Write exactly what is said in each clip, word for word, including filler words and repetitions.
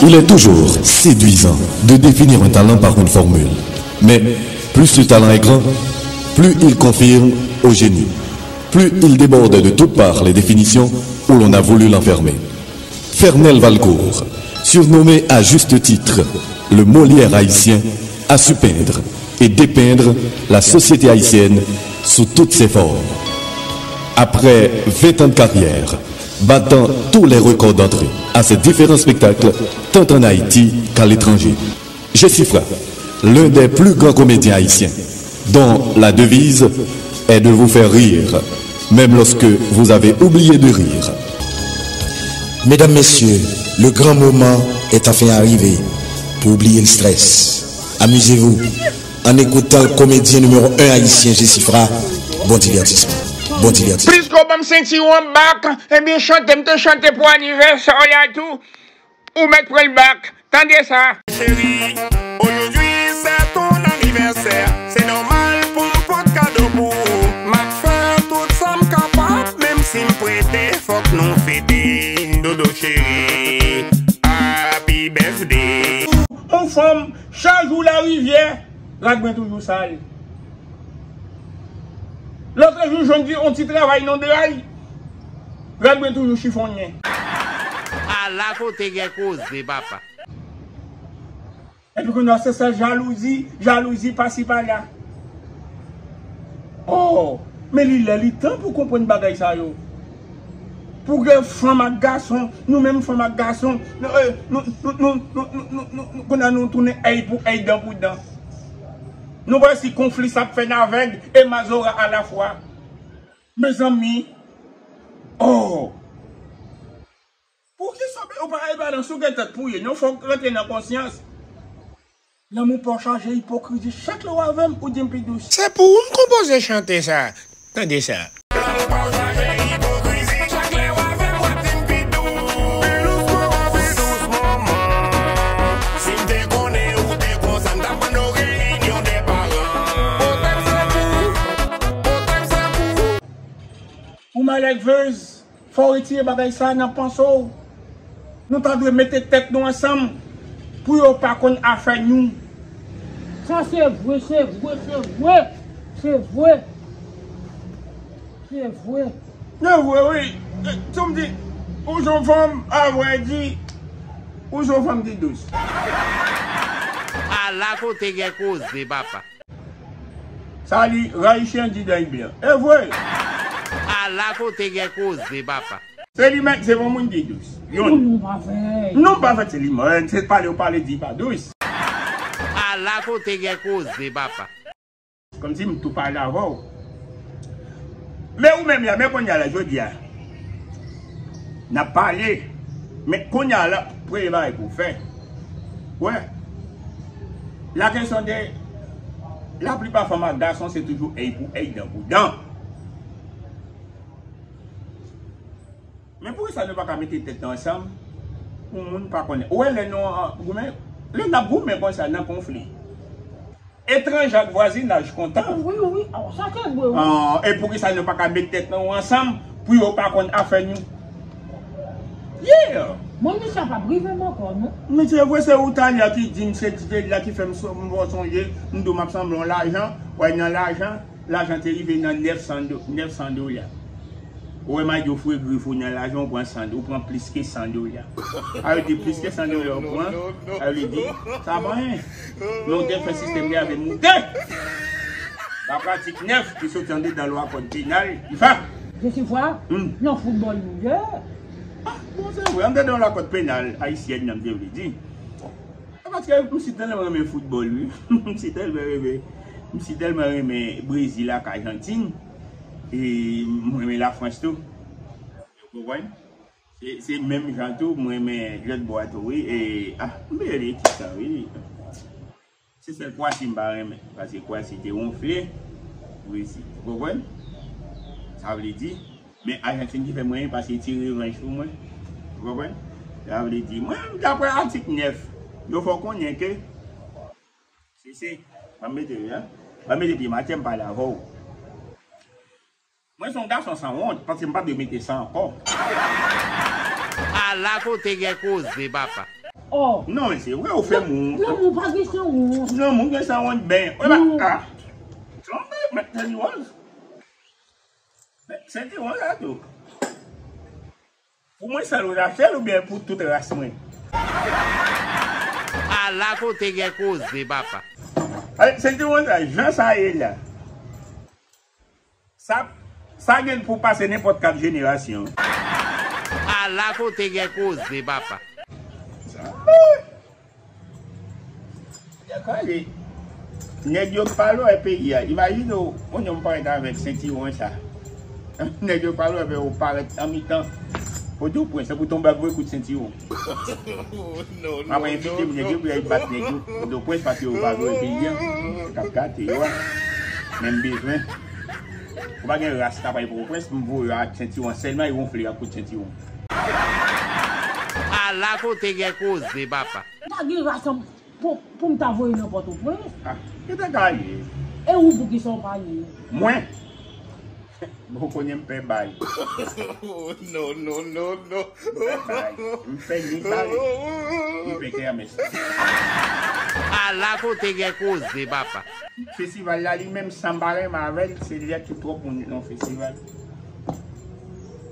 Il est toujours séduisant de définir un talent par une formule. Mais plus ce talent est grand, plus il confirme au génie, plus il déborde de toutes parts les définitions où l'on a voulu l'enfermer. Fernel Valcourt, surnommé à juste titre le Molière haïtien, a su peindre et dépeindre la société haïtienne sous toutes ses formes. Après vingt ans de carrière, battant tous les records d'entrée à ses différents spectacles, tant en Haïti qu'à l'étranger, Jesifra, l'un des plus grands comédiens haïtiens, dont la devise est de vous faire rire, même lorsque vous avez oublié de rire. Mesdames, Messieurs, le grand moment est enfin arrivé pour oublier le stress. Amusez-vous en écoutant le comédien numéro un haïtien, Jesifra. Bon divertissement. Bon divertissement. Plis ke w ban m sentiwon bak, ebyen chante, m te chante pou anivèsè w la tou. Ou mèt pran l bak. Tande sa. Chérie, aujourd'hui c'est ton anniversaire. C'est normal pou m pot kado pou ou. M ap fè tout sa m kapab, menm si m prete, fòk nou fete. Dodo cheri, happy birthday. Yon fanm, chak jou larivyè, rad mwen toujou sal. Lòt jou, jwenn di yon ti travay nan dray, rad mwen toujou chifonnen. Ala kote gen koze, papa. Epi kounye a, se sèl jalouzi, jalouzi pasi pala. Oh, men li lè li tan pou konprann bagay sa yo. Pou gen fanm ak gason, nou menm fanm ak gason, nou, eh, nou, nou, kounye a nou tounen èy pou èy, dan pou dan. Nou wè si konfli sa ap fè n avèg e mazora alafwa. Mezanmi, oh! Poukisa ou pa al balans ou gen tèt pou ye, non, fòk rantre nan konsyans. Lanmou pa w chaje ipokrizi, chak lè w avè m, ou di m pi dous. Se pou ou m konpoze chante sa. Tande sa. Lanmou pa w chaje ipokrizi, chak lè w avè m, w ap di m pi dous. Pi dous, manman, pi dous, manman. Si m te konnen ou te konsa, m t ap mande w reyinyon de paran. Pote m se pou ou, pote m se pou ou. Ou malèvez. Fò w retire bagay sa a nan panse w. Nou ta dwe mete tèt nou ansanm pou yo pa konn afè nou. Sa se vre, se vre, se vre. Se vre. Se vre. Se vre, wi. Tou m di, ou se yon fanm, a vrè di, ou se yon fanm ki dous. Ala kote gen koze, papa. Sa li, Rayisyen di dèy blan. E vre. Ala kote gen koze, papa. Se li menm, se bon moun ki dous. Youn. Non, non, pa fè. Non, pa fè, se li menm. Se pale ou pale, di pa dous. Ala kote gen koze, papa. Kòmsi m tou pale avè w. Men ou menm la, men kounye a la, jodi a, n ap pale, men kounye a la, premye bagay pou w fè. Wè, la kesyon de, laplipa fanm ak gason, se toujou èy pou èy, dan pou dan. Men poukisa nou pa ka mete tèt nou ansanm pou moun pa konnen? Ou wè lè nou, ah, goumen, lè n ap goumen konsa nan konfli. Etranje ak vwazinaj kontan. Wi, wi. Aw, sa te vre, wi. Ah, e poukisa nou pa ka met tèt nou ansanm pou yo pa konn afè nou? Yeah! Mwen, misye p ap rive m ankò, non. Misye vre, se ou talè ki di m se ti la ki fè m so-, m fè w sonje, m di w m ap sanble yon lajan, w al nan lajan, lajan te rive nan nèf san do-, nèf san dola. Ou wè m al di w foure grif ou nan lajan, ou pran san, ou pran plis ke san dola. A yo di plis ke san dola ou pran, sa vle di, sa pa anyen. Men w te fè sistèm li avè moute. Lapratik nèf ki soti andedan lwa kòd penal, li fè. Jesifra, hmm, nan foutbòl nou ye. Ah, bon, se vre, andedan lwa kòd penal ayisyèn nan, m te vle di. E paske m si tèlman renmen foutbòl, wi. M si tèlman renmen, m si tèlman renmen Brezil ak Ajantin. E m renmen Lafrans tou. Ou konprann? Se, se menm jan tou, mwen renmen lòt bò a tou, wi. E, ah, m bliye ekip sa, wi. Se sèl Kwasi m pa renmen, paske Kwasi te wonfle Brezil. Ou konprann? Sa vle di, men Ajantin ki fè m renmen, paske li tire revanj pou mwen. Ou konprann? Sa vle di, mwen, daprè atik nèf, yo fè w konnen ke, se, se, ban m mete, wi, a. Ban m mete pye m atè, m pale avè w. Mwen se yon gason sanwont, paske m pa dwe mete sa ankò. Ala kote gen koze, papa. Oh. Non, men se vre, ou fè moun. Lanmou pa gen sanwont. Lanmou gen sanwont, ben. Wè la. Non. Ah. Tonbe, men, sentiwon. Men, sentiwon la tou. Pou mwen sèl ou ta fè l oubyen pou tout ras mwen? Ala kote gen koze, papa. Ay, sentiwon sa, jan sa ye la. Sa, sa gen pou pase nenpòt kat jenerasyon. Ala kote gen koze, papa. Sa, eh. Nèg yo pa lwen peyi a. Imajine w, yon nonm parèt avèk sentiwon sa. Nèg yo pa lwen, ou parèt nan mitan Pòtoprens, se pou tonbe ak vre kout sentiwon. Apre enfekte moun, nèg yo pou y al bat nèg yo Pòtoprens paske yo pa lwen peyi a. K ap gate yo a. Men m bezwen. Ou pa gen ras k ap al Pòtoprens, m voye yo ak sentiwon sèlman, yo wonfle ak kout sentiwon. Ala kote gen koze, papa. M ta gen ras pou, pou m ta voye nan Pòtoprens. Ah, ki te ka ye? E ou poukisa w pa ye? Mwen? Bon, konnen m pè bal. Non, non, non, non. M pè bal. M pè ni bal. M pè kèmès. Ala kote gen koze, papa. Festival la, li menm, sa m pa renmen avè l, se lè ke twòp moun nan festival.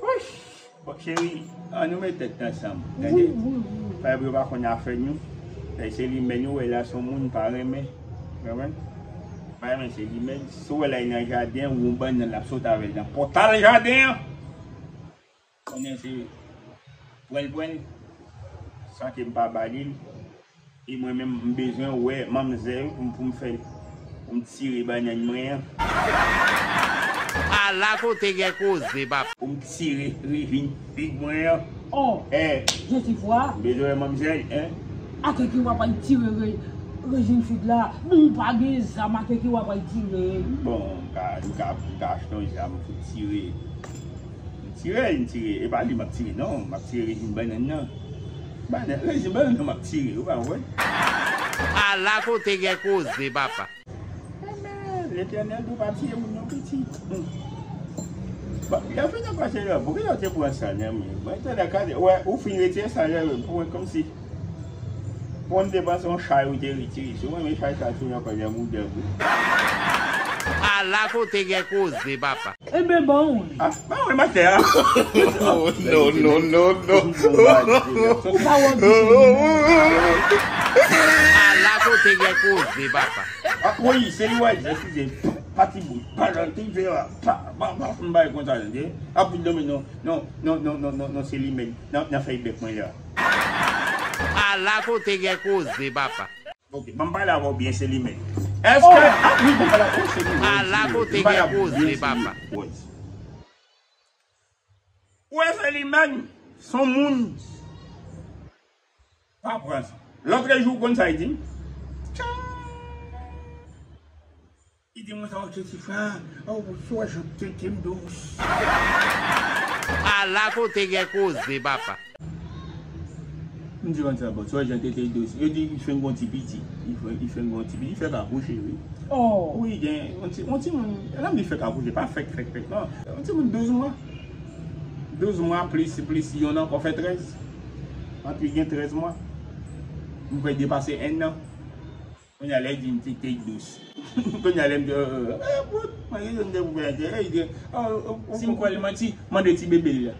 Wouch! Bon, cheri, ann nou met tèt ansanm, tande? Wi, wi, wi. Pa egzanp, yo pa konn afè nou. E se li menm, ou wè la, se yon moun pa renmen. Konprann? Pa renmen, se li menm. Si w wè la, li nan jaden, ou yon bannann, l ap sot avè l nan pòtal jaden an. Konnen se pran l, pran l, san ke m pa ba li l. E mwen menm, m bezwen wè manmzèl pou m, pou m fè l, pou m tire bannann mwen an. Ala kote gen koze, papa. Pou m tire rejim fig mwen an. Oh, eh. Jesifwa. M bezwen wè manmzèl, en. Atè ki w ap al tire re-, rejim fig la. Bon, ou pa gen zam, atè ki w ap al tire. Bon, m ka, m ka, m ka achte yon zam pou tire. M tire, m tire. E pa li m ap tire, non. M ap tire rejim bannann nan. Bannann, rejim bannann nan m ap tire, ou pa konprann? Ala kote gen koze, papa. Enben, Letènèl di w pa tiye moun yo piti. Hmm. Bon, lè w fin nan pase la, poukisa w te pran sa nan men? Mwen te nan kade, wè, ou fin retire sa nan men, pou mwen, kòmsi. Pou mwen, m te panse yon chay ou te retire. Si w renmen chay sa, tou nan kòlè mouda pou. Ala kote gen koze, papa. Enben, bon. Ah, ba mwen matè a. Oh, non, non, non, non. Ou pa wè di. Ala kote gen koze, papa. Ah, wi, se li wè, eskize. Pati bout, pa jan ti fè a. Pa, pa, pa, m bay konsa, tande. Ap vin dòmi non, non, se li menm. Nan, nan fèy bèk mwen la. Ala kote gen koze, papa. Ok, ban m pale avè w byen, se li menm. Èske, oh, ah, wi, ban m pale avè w, se li menm. Ala kote gen koze, papa. Ou wè, se li menm, se yon moun. Pa pran sa. Lòtrejou, ou konn sa li di m? Tcha! Li di mwen sa, ok, ti frè, oh, sou wè jan tete m dous. Ala kote gen koze, papa. M di konsa, bon, sou wè jan tete l dous. Yo di li fenk gon ti piti. Li fenk, li fenk gon ti piti. Li fèk akouche, wi. Oh. Wi, gen, yon ti, yon timoun, lè m di fèk akouche, pa fèk, fèk, fèk, non. Yon timoun douz mwa. Douz mwa plis, plis yonn ankò fè trèz. Antre gen trèz mwa. M kwè depase enn an. Kounye a lè l di m tete l dous. Kounye a lè m di, eh, eh, eh, bout, mwen gen de pou bèje, eh, de, oh, oh, oh, si m kwè l manti, mande ti bebe l la.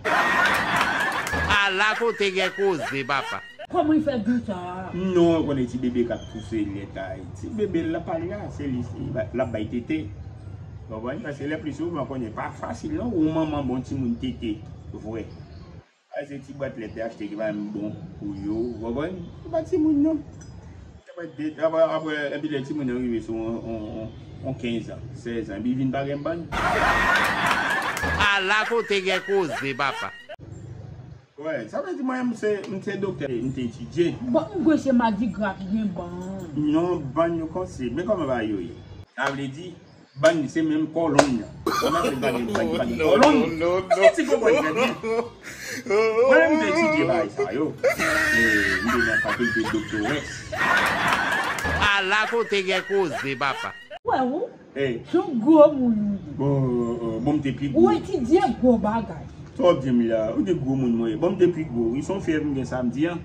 Ala kote gen koze, papa. Kòman l fè di sa? Non, ou konnen ti bebe k ap pouse lèt la. Ti bebe l la pa la, se li, l ap bay tete. Konprann? Paske lè pli souvan, konnen pa fasil non, yon manman bon timoun tete, vre. A se ti bwat lèt li achte ki pa menm bon pou yo, ou konprann? Se pa timoun non. Apre, apre, apre, epi lè timoun nan rive sou yon, yon, yon, yon kenz an, sèz an, epi vin pa gen bann. Ala kote gen koze, papa. Wè, sa vle di mwen, m se, m se doktè, m te etidye. Bon, m kwè se madigra ki gen bann. Non, bann yo konsi, men kòman bagay yo ye? Sa vle di, bann se menm kòlonn nan. Kòman se bann, bann, bann kòlonn? Èske ti konprann trè byen? Mwen menm, m te etidye bagay sa yo. E, m te nan fakilte doktores. Ala kote gen koze, papa. Wè ou? Hey. Se yon gwo moun ou ye. Bon, bon, m te pi gwo. Ou etidye gwo bagay. Sa w ap di m la? Ou di gwo moun mwen ye. Bon, m te pi gwo. Wi, se yon fyèv m gen samdi an.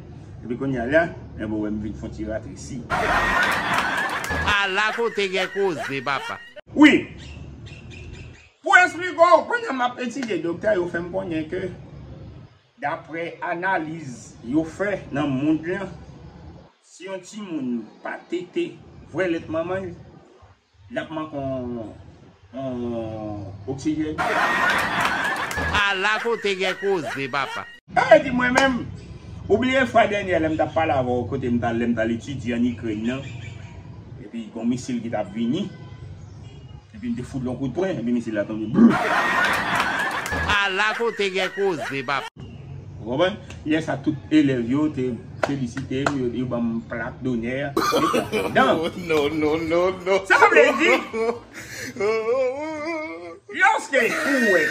Epi kounye a la, men bon, wè m vin fè yon ti ratresi. Ala kote gen koze, papa. Wi. Pou esplike w, pandan m ap etidye doktè, yo fè m konnen ke, daprè analiz yo fè nan mond lan, si yon timoun pa tete vrè lèt manman l, l ap manke yon, yon oksijèn. Ala kote gen koze, papa. Sa vle di mwen menm, ou bliye fwa dènyè lè m t ap pale avè w kote m t al, lè m t al etidye ann Ikrèn nan. Epi gon misil ki t ap vini. Epi m te fout l yon kout pwen, epi misil la tonbe. Brrr! Ala kote gen koze, papa. Ou konprann? Lè sa, tout elèv yo te felisite m, yo, yo ban m plak donè. Epi, non, non, non, non, non. Sa vle di, lòske ou wè,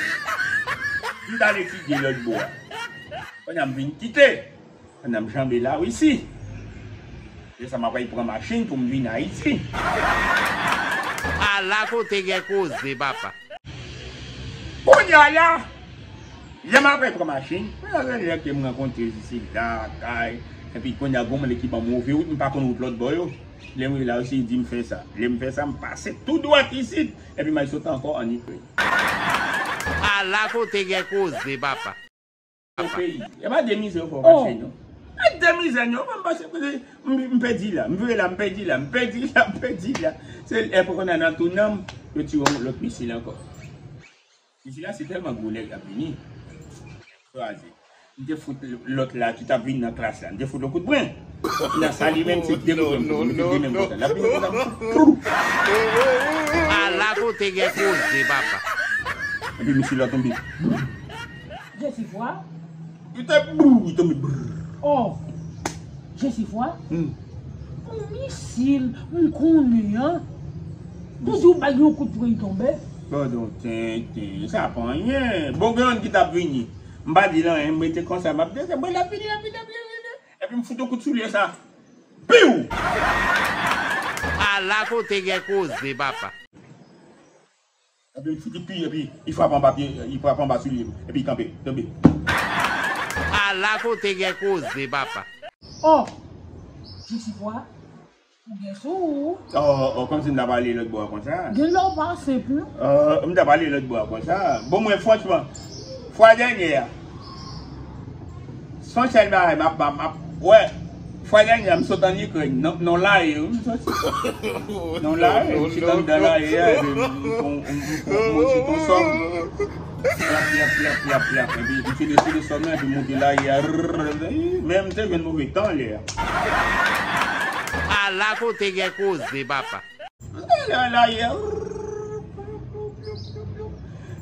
m t al etidye lòt bò a. Pandan m vin kite, pandan m janbe Larisi. Se sa m ap pral pran machin pou m vin Ayiti. Ala kote gen koze, papa. Kounye a la, lè m ap pral pran machin, kounye a gen nèg ke m rankontre isit la, kay, epi kounye a gon moun ki ban m move wout, m pa konn wout lòt bò yo. Lè m rive Larisi, li di m fè sa. Lè m fè sa, m pase tou dwat isit, epi m al sot ankò ann Ikrèn. Ala kote gen koze, papa. Yon peyi. E pa de mizè yo fè w kache, non. E de mizè, non. Mwen m pase kote, m, m pèdi la. M vire la, m pèdi la. M pèdi la, m pèdi la. Se lè pou konnen nan tou nan m, yo tire yon lòt misil ankò. Misil la, se tèlman gwo nèg k ap vini. Kraze. M te fout lòt la ki t ap vin nan klas la. M te fout yon kout pwen. Nan sa li menm, se de kout pwen. M te de menm konsa. L ap vin konsa, m fout, ploup. Ala kote gen koze, papa. Epi misil la tonbe. Jesifwa? Li te brou, li tonbe brou. Oh, Jesifwa? Hmm. Yon misil, m konnen an. Toujou bay yon kout pwen, li tonbe. Gadon tenten, sa pa anyen. Bon, gen youn ki t ap vini. M pa di l anyen, m rete konsa, m ap tande, bon, l ap vini, l ap vini, l ap vini, l ap vini. Epi m fout yon kout soulye sa. Piw! Ala kote gen koze, papa. Epi m fout li pi, epi li frape anba pye, li frape anba soulye m, epi li kanpe, tonbe. Ala kote gen koze, papa. Oh! Jesifwa, ou gen sou ou. Oh, oh, kòmsi m ta pale lòt bò a konsa. Gen lè w pa senp, non? Oh, m ta pale lòt bò a konsa. Bon, mwen, franchman, fwa dènyè a, se yon sèl bagay m ap, m ap, m ap, wè, fwa dènyè a, m sot ann Ikrèn, nan, nan lari, wi, m soti. Nan lari, m chita anndan lari a, epi m, m, m, m, m, m, m chita yon sòm. Plap, plap, plap, plap, plap. Epi m fin retire sòm nan, epi m monte lari a. Rrrr. Men m te jwenn move tan lè a. Ala kote gen koze, papa. Lè, lè, lè, lè.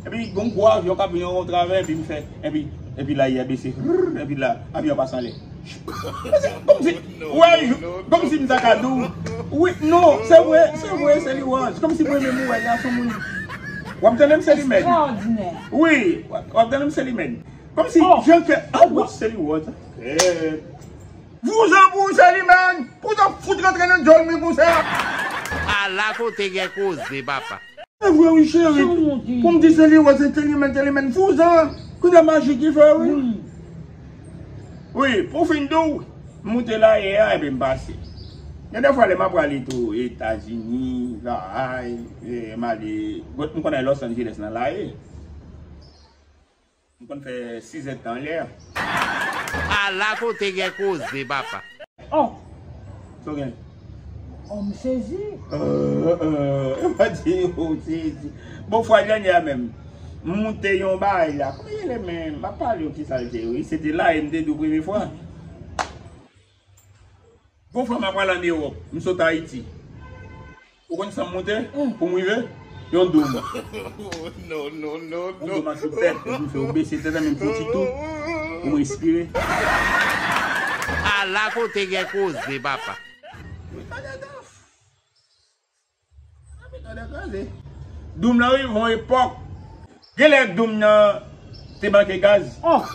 Epi gon gwo avyon k ap vin an travè, epi m fè, epi, epi lari a bese. Epi la, avyon an pase anlè. Kòmsi, wè, kòmsi m ta ka di w. Wi, non, se vre, se vre, se li wòz. Kòmsi mwen menm ou wè, gason moun. W ap tande m, se li menm. Ekstraòdinè. Wi, w ap, w ap tande m, se li menm. Kòmsi, oh, jan kè, ah, wi, se li wòz. Eh. Vouzan pou se li menm. Pou sa fout rantre nan djòl mwen konsa. Ala kote gen koze, papa. Se vre wi, cheri. Pou m di se li wòz, se li menm, se li menm. Vouzan. Kounye a maji ki fè wi. Wi, pou fin di w, m moute lari a, epi m pase. Gen de fwa lè m ap prale tou Etazini, lari, e, m ale, m konn al Los Angeles nan lari. M konn fè sis èdtan anlè. Ala kote gen koze, papa. Oh! Sa w gen? Oh, m sezi. Euh, euh, pa di, oh, sezi. Bon, fwa dènyè a menm, m moute yon bagay la. Kòman l rele menm? M ap pale w kisa l te ye wi. Se te la e m te di w premye fwa. Gon fwa m ap pral ann Ewòp, m sot Ayiti. Ou konn sa m moute pou m rive? Yon doum. Non, non, non, non. Yon doum ak yon tèt, epi m fè w bese tèt la, menm fè yon ti tou pou m respire. Ala kote gen koze, papa. Doum nan rive yon epòk. Genlè doum nan te manke gaz. Oh!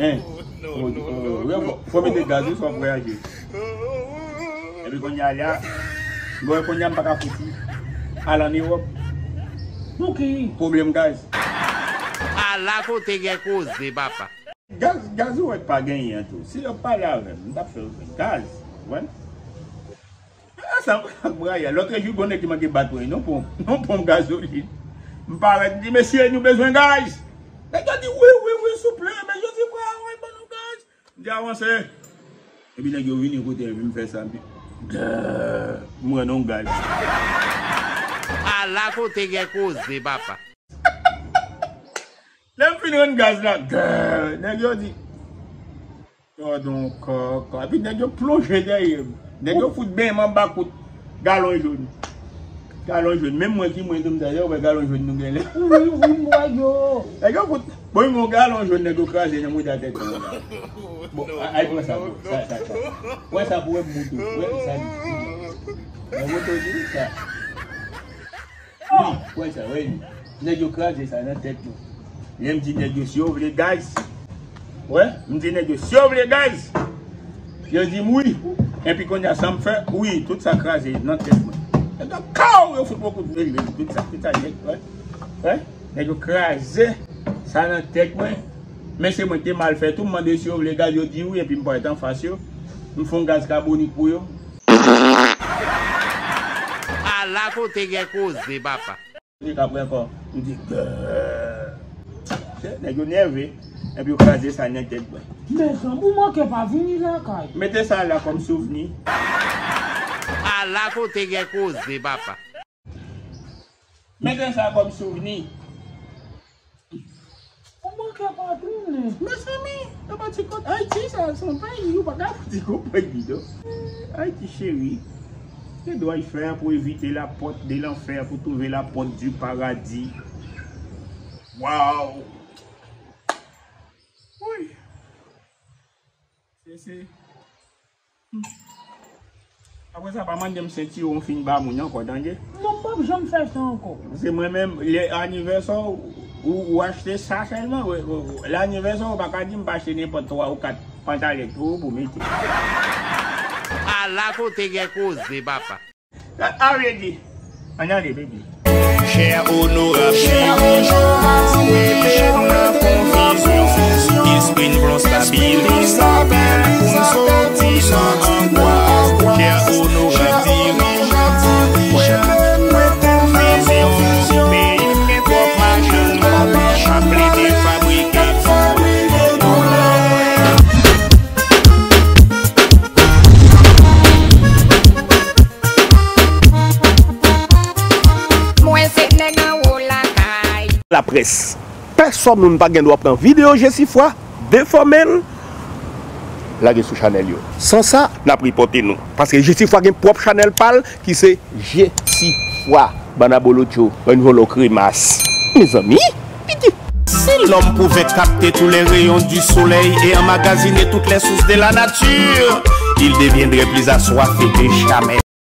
Hein? Oh, oh, fò, fò mete gaz wi, fò vwayaje. Epi kounye a la, bon, kounye a m pa ka fouti al ann Ewòp. Pouki? Pwoblèm gaz. Ala kote gen koze, papa. Gaz, gaz ou wè k pa genyen an tou. Si yo pale avè m, m t ap fè yo jwenn gaz. Ou konprann? E sa m ak Brian. Lòt jou, gon nèg ki manke bat mwen, non pon, non pon gazolin. M parèt, m di, "Mesye, nou bezwen gaz." Nèg yo di, "Wi, wi, wi, souple, men Jezi frè, woy, ban nou gaz." M di, "Avanse." Epi nèg yo vini kote m, epi m fè sa, m di, "Gè, m rann yon gaz." Ala kote gen koze, papa. Lè m fin rann gaz la, gè, nèg yo di, "Tòdon kòkò." Epi nèg yo plonje dèyè m. Nèg yo fout benyen m anba kout galon jòn. Galon jòn. Menm mwen ki mwen tou m ta di, "Ou wè galon jòn nou gen la." Wi, wi, m wè yo. Nèg yo fout, bon, yon galon jòn nèg yo kraze nan mouda tèt mwen la. Bon, a- ay pran sa pou sa, sa, sa. Wè sa pou wè m moutou. Wè sa li. Wè moutou di sa. Wi, wè sa, wè li. Nèg yo kraze sa nan tèt nou. Lè m di nèg yo, "Si yo vle gaz." Wè, m di nèg yo, "Si yo vle gaz." Yo di m wi. Epi kounye a sa m fè, wi, tout sa kraze nan tèt mwen. Nèg yo kaw, yo fout mwen kout vèl, tout sa, tout sa nèt, wè. Wè, nèg yo kraze sa nan tèt mwen. Men se mwen ki te mal fè tou, m mande si yo vle gaz, yo di wi, epi m parèt anfas yo. M fè yon gaz kabonik pou yo. Ala kote gen koze, papa. Li ka pran ankò. M di, "Gè." Nèg yo nève, epi yo kraze sa nan tèt mwen. Mezanmi, ou manke pa vini lakay. Mete sa la kòm souvni. Ala kote gen koze, papa. Mete sa kòm souvni. Ou manke pa tounen. Mezanmi, nan pati kot Ayiti sa, se yon peyi, ou pa ka pati konprann li, non. Ayiti cheri, que dois-je faire pour éviter la porte de l'enfer pour trouver la porte du paradis? Wow! Wi. Se, se. Hmm. Apre sa, pa mande m sentiwon fin ba moun ankò, tande? Non, m p ap janm fè sa ankò. Se mwen menm, lè anivèsè w, ou, ou achte sa sèlman. Lè anivèsè w, ou pa ka di m pa achte nenpòt twa ou kat pantalèt pou ou pou mete. Ala kote gen koze, papa. Sa vle di, ann ale, baby. Chè onorab dirijan, mete nou nan konfizyon. Espri n pran stabilize pou n soti nan angwas. Chè onorab dirijan, mete nou nan konfizyon. Peyi n gen twòp machann, m ap plede fabrike. Mwen se nèg anwo lakay. Laprès. Pèsòn moun pa gen dwa pran videyo Jesifwa, defòme l, lage sou chanèl yo. San sa, n ap ripòte nou. Paske Jesifwa gen pwòp chanèl pa l ki se Jesifwa. Bann abolotcho, bann vòlò kremas. Mezanmi, piti. Si l'homme pouvait capter tous les rayons du soleil et emmagasiner toutes les sources de la nature, il deviendrait plus assoiffé que jamais.